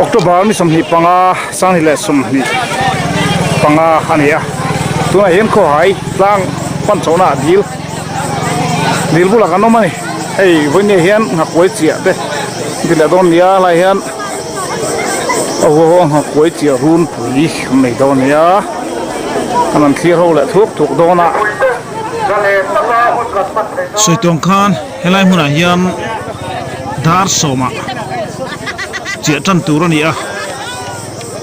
October ni 25 2025 a ni a tunah hian khawhai tlang pan chhohna ah dil dil bulah kan awm a ni hei vawiin hian nghakuai chiah te an ti leh dawn a ni a helai hian a huau ho a nghakuai chiah runpui an nei dawn a ni a an han thlir ho leh thuak thuak dawn a. Sawi tawng khan helai hmunah hian dar sawmah chiah tan tur a ni a,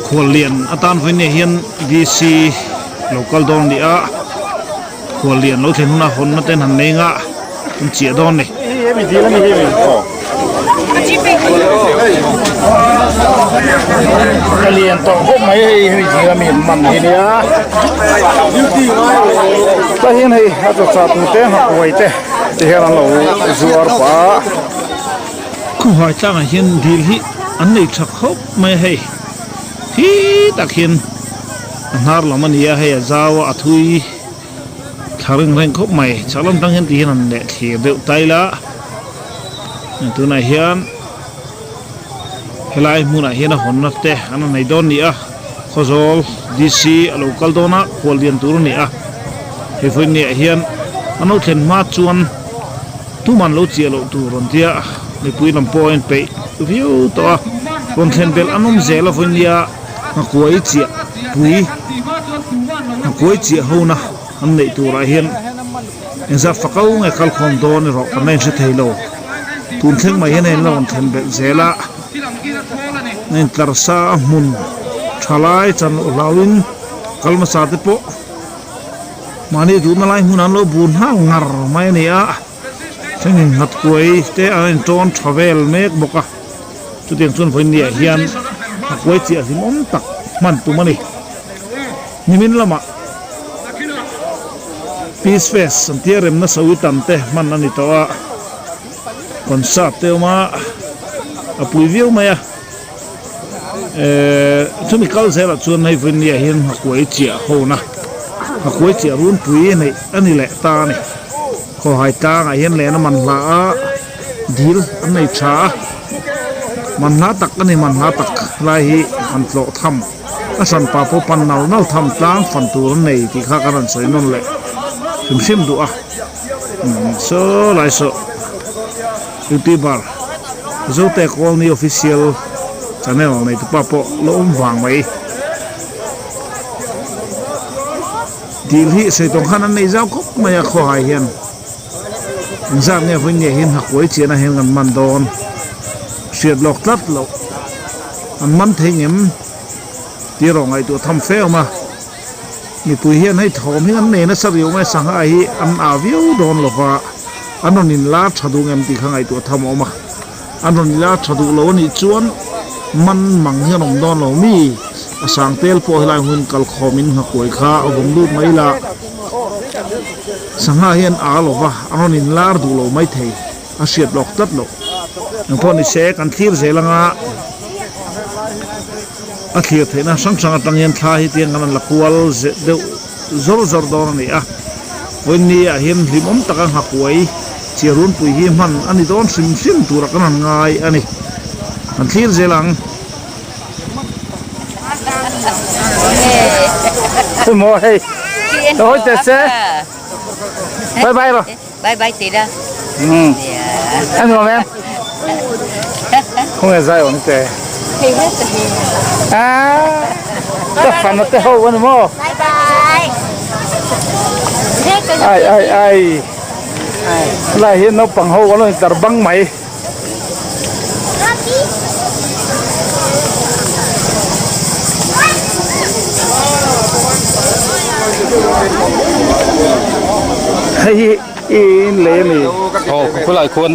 khuallian atan vawiin hian DC lo kal dawn a ni a, khuallian lo thlen huna hawnna te an han nei nga an chiah dawn a ni. A lian tawh khawp mai hei hemi dil ami an man hi nia tah hian hei a chawchah tur te nghakuai te ti hian an lo zuar pah a. Khawhai tlangah hian dil hi an nei tha khawp mai a hei khi tak hian a hnar lam a ni a hei a zau a a thui. Thla reng reng khawp mai chhak lam tang hian ti hian an leh thlir deuh tail a tunah hian helai hmunah hian a hawnna te an rawn nei dawn a ni a Khawzawl D_C a lo kal dawn a khual lian tur a ni a hei vawiin ni ah hian an lo thlen hma chuan tuman lo chiah loh tur an tia mipui lam pawh a inpeih viau tawh a rawn thlen belh an awm zel a vawiin nia. Nghakuai chiah pui nghakuai chiah hona an neih turah hian engzat fak au nge kalkhawm dawn erawh kan la inhre thei lo. Tun thleng mai hian hei an la rawn thlen belh zel a, a intlar sa a hmun tha lai chan loh hlauhin kal hmasa te pawh mahni duhna lai hmunah an lo bur nghal ngar mai a ni a, thlengin nghatkuai te an intawn tha vel mek bawk a. Chutiang chuan vawinia hian a kuai chiah hlimawm tak hman tum a ni. Nimin lamah Peace Fest an tia remna sawi tam te hman a ni tawh a, concert te awm a, a pui viau mai a. Ehh chumi kal zelah chuan hei vawinia hian a kuai chiah hona, a kuai chiah runpui neih a ni leh ta a ni. Khawhai tlangah hian len a man hla a. Dil an nei tha a, manhla tak a ni manhla tak lai hi han tlawh tham a hran pa pawh pan nal nal tham tlang fan tur an nei tih kha kan rawn sawi nawn leh hrim hrim duh a saw lai saw youtuber Zote Colony official channel nei tupa pawh la awm vang mai dil hi sawi tawng khan an nei zau khawp mai a khawhai hian. Engzat nge vawiin nge hian nghakuai chiahna hian kan man dawn hriat lawk tlat loh an man thei ngem tih erawh ngaihtuah tham fe awm a mipui hian hei thawm hi an nei nasa riau mai sangha hi an ah viau dawn lova an rawn inlar tha duh ngem tih kha ngaihtuah tham a awm a an rawn inlar tha duh lo anih chuan man mang hian awm dawn lo mi a sang tel pawh helai hun kalkhawmin nghakuai kha a vawm lut mai la. Sangha hian a lo va, a rawn inlar duh lo maithei, a hriat lawk tlat loh. Eng pawh ni se, kan thlir zel anga a thlir theihna hrang hrang atang hian thla hi tiang kan rawn la kual deuh zawr zawr dawn a ni a. Vawiin ah hian hlimawm taka nghakuai chiarunpui hi hman a ni dawn hrim hrim tura kan rawn ngai a ni. Kan thlir zel ang. Maw hei Thôi tẹt xe Bye bye rồi Bye bye tí đó Ừ Em không em Không nghe dai ổn tệ À Chắc phản nó tê hậu anh mò Bye bye Ai ai ai Lại hiện nó bằng hậu nó tar băng máy Hei hi i in lei a mi? Aw khawlai khuan.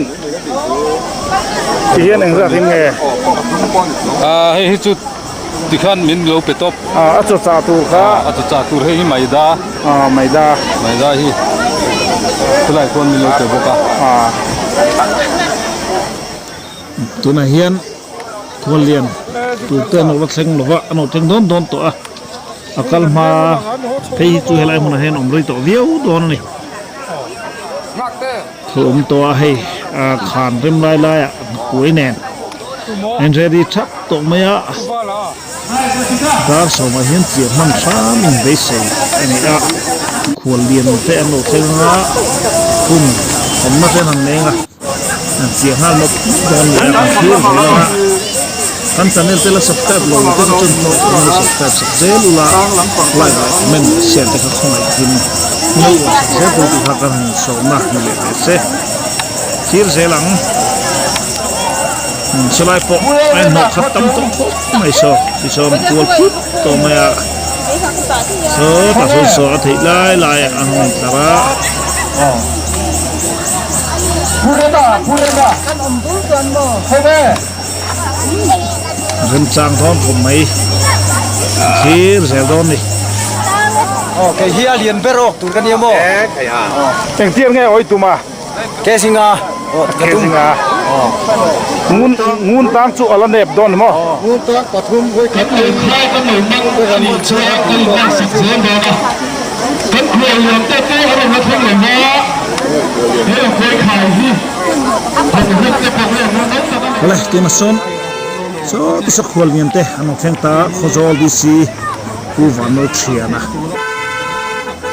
Ti hian eng zat in nge? Ah hei hi chu tikhan min lo pe tawp. Ah a chaw chah tur kha. A chaw chah tur hei hi maida. Ah maida. Maida hi khawlai khuan min lo pe bawk a. Ah. Tunah hian khuallian tur te an lo la thleng lo va, an lo thleng dawn dawn tawh a, a kal hma phei hi chu helai hmunah hian awm rei tawh viau dawn a ni. Thil awm tawh a hei a khan rem lai laiah kuai nen. A in ready thap tawh mai a, dar sawmah hian chiah hman hram in beisei a ni a, khual lian te an lo thleng ang a, hun awmna te an han leng a, an chiah nghal mawp mawp dawn a ni a, kan thlir zel ang a, kan channel te la subscribe lo te kha chuan an lo subscribe sak zel ula, like leh comment leh share te kha khawngaih takin min lo uar sak zel tur tih kha kan han insawmna ni leh teh se. Thlir zel ang. Chulai pawh a inhnawh khat tam tawh khawp mai saw tichuan kual put tawh mai a saw tah sawn saw a theih lai lai a han intlar a. Remchang dawn khawp mai thlir zel dawn ni. Engtir nge awi tum a? Kezinga ka tum. Kezinga. Ngun ngun tang chu ala nep dawn maw? Ngun tang pathum vawi khat in. Awle tuna sawn saw ti sakhual lian te an lo thleng ta Khawzawl DC Pu Vannawl Thiana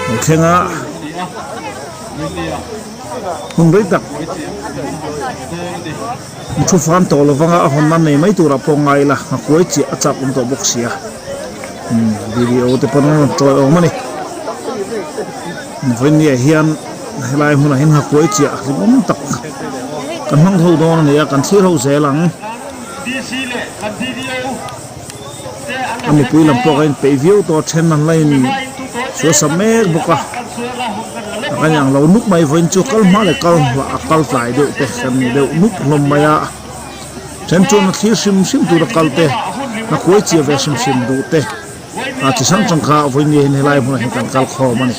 lo thleng a. Hun rei tak thu fam tawh lo vanga a hawn nan nei mai turah pawh ngai ila a kuai chiah a chak awm tawh bawk sia umm video te pawn an rawn tawi awm a ni vawinia hian helai hmunah hian nghakuai chiah hlimawm tak kan hmang ho dawn a ni a kan thlir ho zel ang. A mipui lam pawh ka inpeih viau tawh a then an la in suasa mek bawk a a kan ang lo nuk mai vawiin chu kal hma leh kal a kal tlai deuh te kan ni deuh nuk hlawm mai a then chuan a thlir hrim hrim tur a kal te a kuai chiah ve hrim hrim duh te a chi hrang hrang kha vawiin ni hian helai hmunah hian kan kal khawm a ni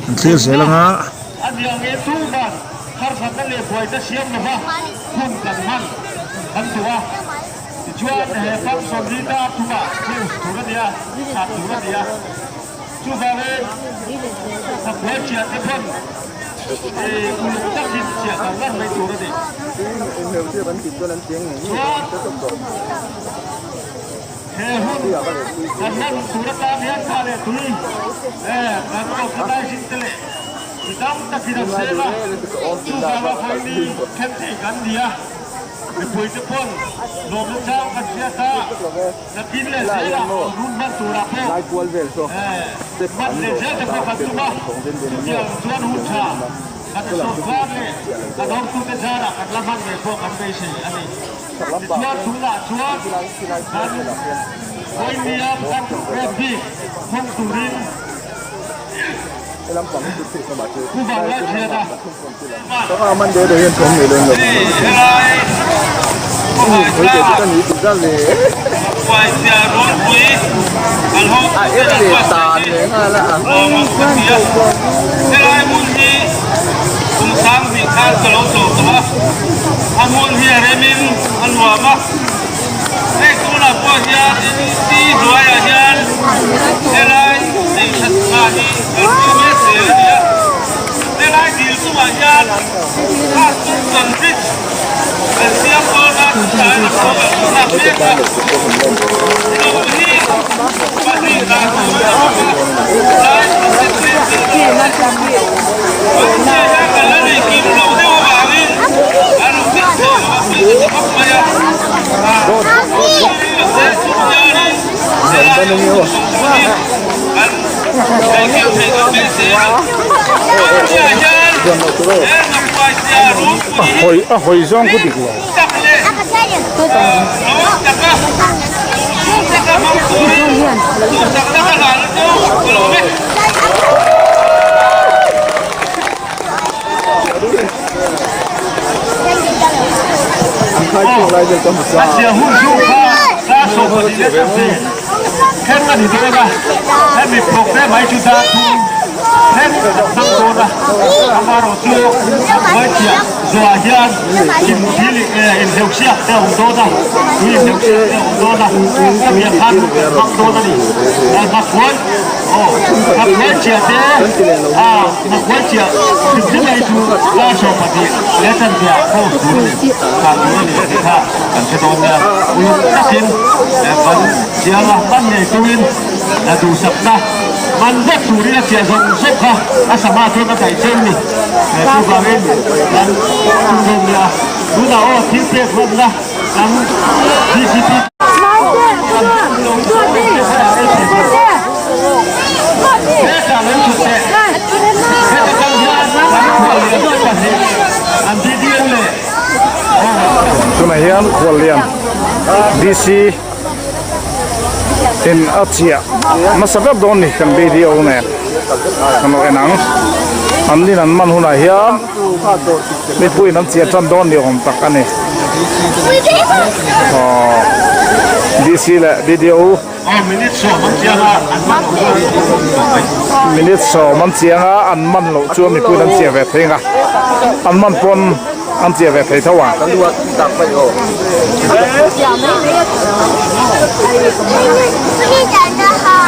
an thlir zel ang a. Tichuan he function hi dar thumah close tur a ni a, chhah tur a ni a. Chuvangin Sakhuai chiah te pawn uluk takin chiah kal ngar mai tur a ni. Chuan he hun kan hman tur atan hian kha leh tui kan organizing te leh mi tam takin an seng a, chuvanga khawi mi then thei kan ni a. Mipuite pawn lawmna chang kan hriat a, nakin leh zelah run hman turah pawh hman leh zel te pawh kan tum a, chutiang chuan hun tha kan sawrkar leh kan hotute zarah kan la hman ngei pawh kan beisei a ni. Tichuan tunah chuan kan Vawinia kan rem bik hawng turin Pu Vanlalthiana Helai hmun hi kum 2000 khan ka lo tlawh tawh a, a hmun hi a remin a nuam a, hei tunah pawh hian NEC hnuaiah hian helai nei that hna hi kalpui mek zel a ni a. Helai dil chungah hian Hastungton Bridge kan siam dawn a, chutah hian a program chu thlak mek a. Lawng hi pahnih dah tur a awm a, tlai assembly thil tur a ni. Mahse hian kan la nei kim lo deuh avangin an rawn fix thei lo a, pui ka ti khawp mai a. Mahse chu hianin helai a awm chung hi kan A hawi a hawi zawng khu dik lo. Then a ni dawn a, hemi programme ai chu dar thum then hmang dawn a, amaherawh chu hmaichhiah zuah hian inthil inhleuhsiak te a awm dawn a, tui inhleuhsiak te a awm dawn a, hemi ah khan hun kan hmang dawn a ni. Hmakhuai. Aw, Nghakuai chiah te, a, Nghakuai chiah hrim hrim ei chu dar 12 leh chanve-ah close tur a ni, khar tur a ni tih kha kan hre dawn nia. Uluk takin kan chiang a, man ngei turin duhsakna man vek turin a chiah zawng zawng kha a sangha chuan a daih cheu ni. Chuvangin kan chhunzawm nia. Tunah aw thil pek hmanna kan DCP Tunah hian khuallian DC in a chiah nasa ber dawn ni kan video nen kan lo en ang an nin an man hunah hian Mipuiin an chiah tan dawn ni awm tak a ni. Aww DC leh BDO Minute sawm an chiang a an man loh chuan mipuiin an chiah ve thei ang a an man pawn an chiah ve thei tho ang.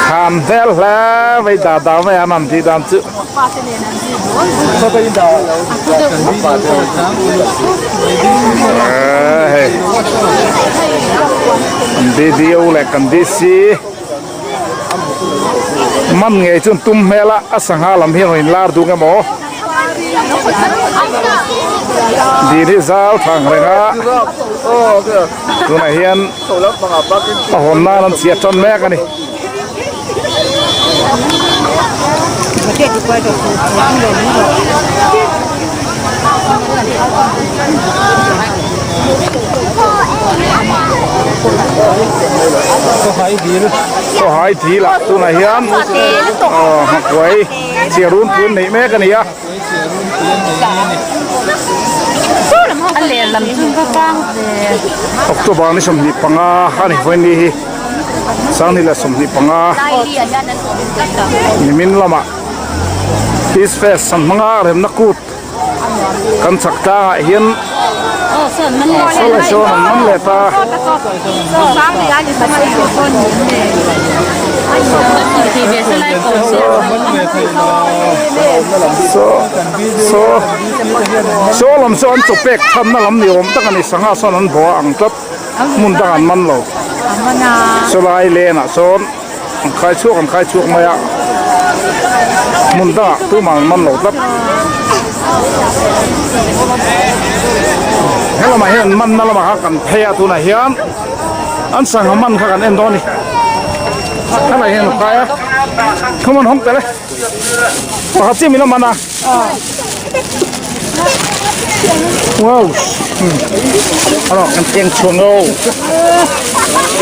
Khan hmel hle mai dah dah mai an han tih dan chu. Hei kan BDO leh kan DC man ngei chu an tum hmel a a sangha lam hi a rawn inlar duh nge maw dil hi zal thang reng a tunah hian a hawn nan an chhiat tan mek a ni. Khawhai dil ah tunah hian aw nghakuai chiah runpui an neih mek a ni a. October ni 25 a ni vawiin hi. Sanghnih leh 25 nimin lamah Peace Fest an hmang a remna kut kan chak tlangah hian saw lai sawn an man leh ta. Saw saw lam saw an chaw pek chhanna lam ni awm tak a ni sangha sawn an bawh ang tlat. Hmun dang an man lo. Sawlai lenah sawn an khai chhuak an khai chhuak mai a, hmun dangah tumah an man lo tlat. He lamah hian an manna lamah kha kan phei a tunah hian an sangha man kha kan en dawn a ni. Helai hian a khai a, come on hawng tel e, pakhat chiah min la man a. Wow. Ano kan keng chuang lo.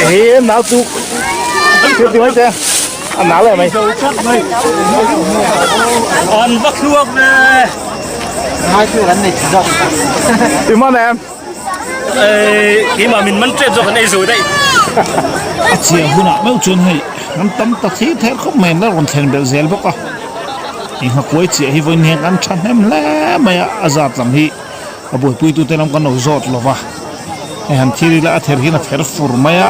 He nau tu. Thil ti mai te. An nal em mai. An va thluak ve. Ngai chu kan nei thin zawk. I man em? Keimah min man ṭep zawk an ei zo daih. A chiah hunah meuh chuan hei an tam ta thei ther khawp mai an la rawn thlen belh zel bawk a, eng nghakuai chiah hi vawiin hian an thahnem hle mai a, a zat lam hi a buaipuitute lam kan lo zawt lo va, hei han thil ila a ther hian a ther fur mai a,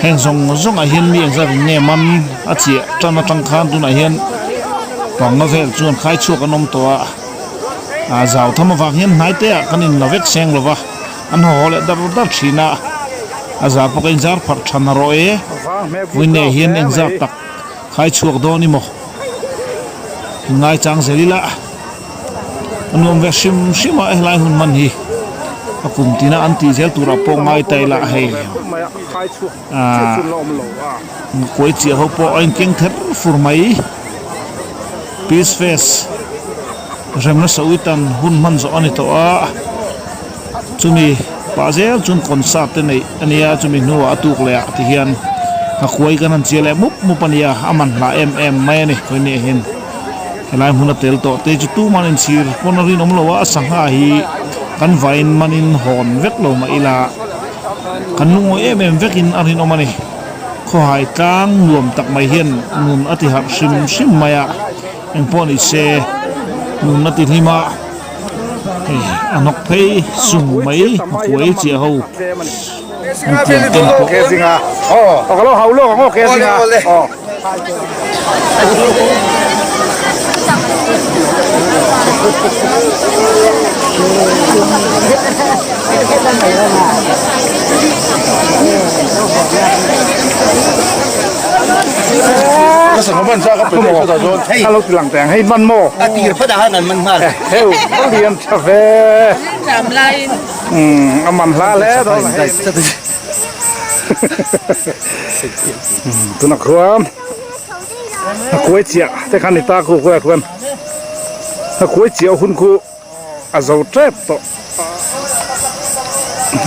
heng zawng zawngah hian mi engzat in nge man a chiah tan atang khan tunah hian panga vel chuan khai chhuak an awm tawh a. A zau tham avang hian hnai te ah kan in la vek seng lova, an haw haw leh dar dar thin a, a zar pawh ka in zar pharh than a rawh e, vawiin hian eng zat tak khai chhuak dawn i maw in ngai chang zel ila, a nuam ve hrim hrim a helai hun hman hi a kum tina an tih zel turah pawh ngai ta ila hei. Aaa kuai chiah ho pawh a inkeng ther fur mai peace fest remna sawitan hun hman zawh a ni tawh a chumi pah zel chuan concert te neih a nia chumi hnuah a tuk leh ah ti hian a kuai kan han chiah leh mup mup a nia a man hlah em em mai a ni khawi ah hian helai hmun a tel tawh te chu tuman inchhir pawn a rinawm lo a a sangha hi kan vaiin manin hawn vek lo mah ila. Kan lungawi em em vekin a rinawm a ni. Khawhai tlang nuam tak mai hian nun a ti harh hrim hrim mai a, engpawh ni se nun a ti hlim a, hei a hnawk phei sung mai nghakuai chiah ho an tiang ken pawh. A lo ti lang teh ang hei man maw? A tir phawt ah khan an man nghal. Heu a lian tha ve. Umm a man hla hle dawn a hei. Tunah khuan a kuai chiah te khan ni ta khu khuaiah khuan a kuai chiah hun khu a zo tep tawh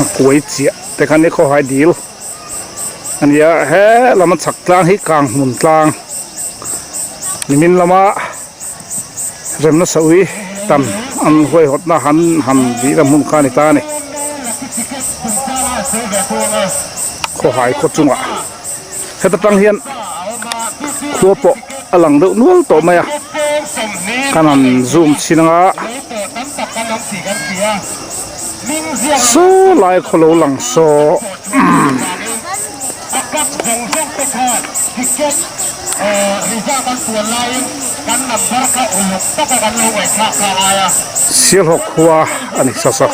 a kuai chiah te khan ni khawhai dil a nia he lama chhak tlang hi kang hmun tlang nimin lama remna sawi tam an huaihawtna han han bihna hmun kha a ni ta a ni khawhai khaw chungah heta tang hian khua pawh a lang deuh nual tawh mai a kan han zoom chhin anga saw lai khaw lo lang saw Sialhawk khua a ni saw saw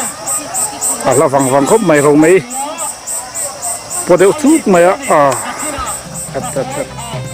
a hla vang vang khawp mai ro mai. Paw deuh chuk mai a ah that that that.